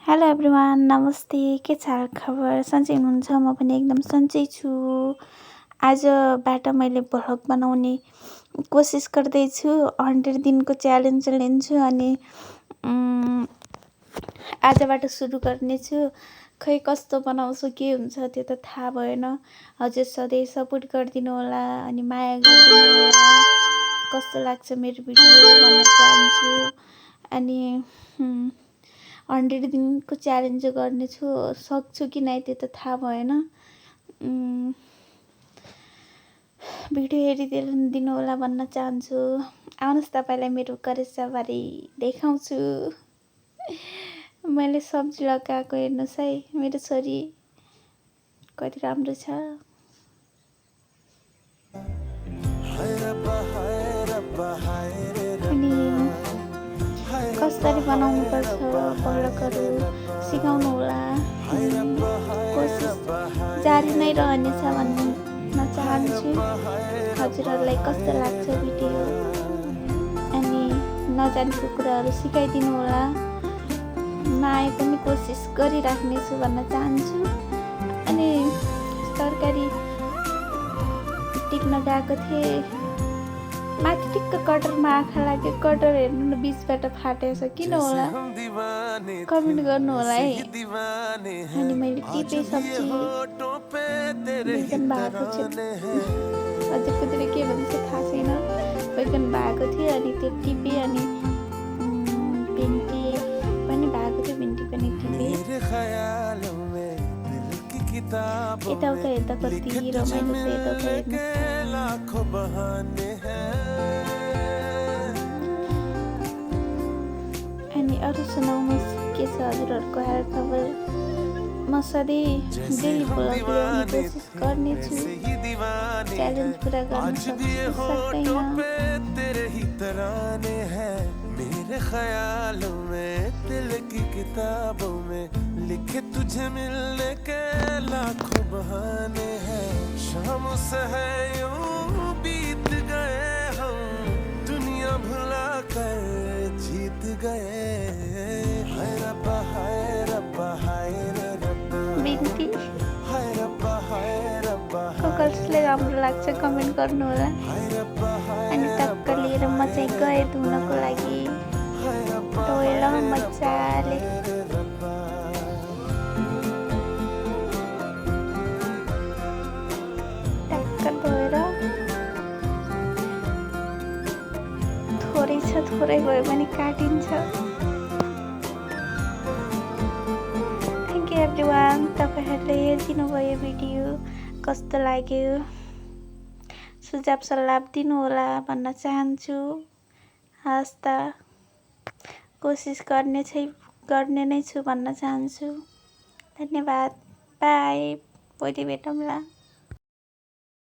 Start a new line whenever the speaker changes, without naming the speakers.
Hello everyone, नमस्ते। के छ हाल खबर? सन्चै हुनुहुन्छ? म पनि एकदम सन्चै छु। आजबाट मैले भ्लग बनाउने कोसिस गर्दैछु। 100 दिनको च्यालेन्ज लिन्छु अनि आजबाट सुरु गर्नेछु। खै कस्तो बनाउँछु, के हुन्छ त्यो त थाहा भएन। हजुर सधैँ सपोर्ट गरिदिनु होला अनि माया गरिदिनु होला। कस्तो लाग्छ मेरो भिडियो भन्न चाहन्छु। अनि 100 दिनको च्यालेन्ज गर्नेछु। सक्छु कि नै त्यो त थाहा भएन। भिडियो हेरिदिनु होला भन्न चाहन्छु। आउनुहोस् तपाईँलाई मेरो करेसाबारी देखाउँछु। मैले सब्जी लगाएको हेर्नुहोस् है, मेरो छोरी कति राम्रो छ। अनि कसरी बनाउनु पर्छ भ्लगहरू सिकाउनु होला। कोसिस जारी नै रहनेछ भन्न चाहन्छु। हजुरहरूलाई कस्तो लाग्छ भिडियो अनि नजानेको कुराहरू सिकाइदिनु होला। नआए पनि कोसिस गरिराख्नेछु भन्न चाहन्छु। अनि तरकारी टिप्न गएको थिएँ, माथि ठिक्क कटरमा आँखा लाग्यो। कटर हेर्नु न बिचबाट फाटेछ, किन होला कमेन्ट गर्नु होला है। अनि मैले टिपेँ, सब्जी बैगन भएको थियो। अझै कुदिरे के भन्छ थाहा छैन। बैगन भएको थियो अनि त्यो टिपेँ। अनि भिन्डी पनि भएको थियो, भिन्डी पनि टिपेँ। यताउता हेर्दा कति रमाइलो छ। यताउता हेर्नु अनि अरू सुनाउनुहोस्, के छ हजुरहरूको हाल खबर? म सधैँ डेली भ्लग ल्याउने कोसिस गर्नेछु। च्यालेन्ज पुरा गर्न सक्दैन। मेरे ख्यालों में दिल की किताबों में लिखे तुझे मिलने के लाखों बहाने हैं। शाम से है यूं बीत गए हम, दुनिया भुला कर जीत गए। हाय रब्बा हाय रब्बा हाय रे रब्बा। बिन्ती कसले राम्रो लाग्छ कमेन्ट गर्नु होला। अनि टक्क लिएर म चाहिँ गएँ धुनको लागि। धोएर मजाले टक्क धोएर, थोरै छ, थोरै भयो भने काटिन्छ। थ्याङ्क यू एभ्रिवान, तपाईँहरूले हेरिदिनु भयो भिडियो। कस्तो लाग्यो सुझाव सल्लाह दिनु होला भन्न चाहन्छु। हस् त, कोसिस गर्ने नै छु भन्न चाहन्छु। धन्यवाद, बाई, भोलि भेटौँला।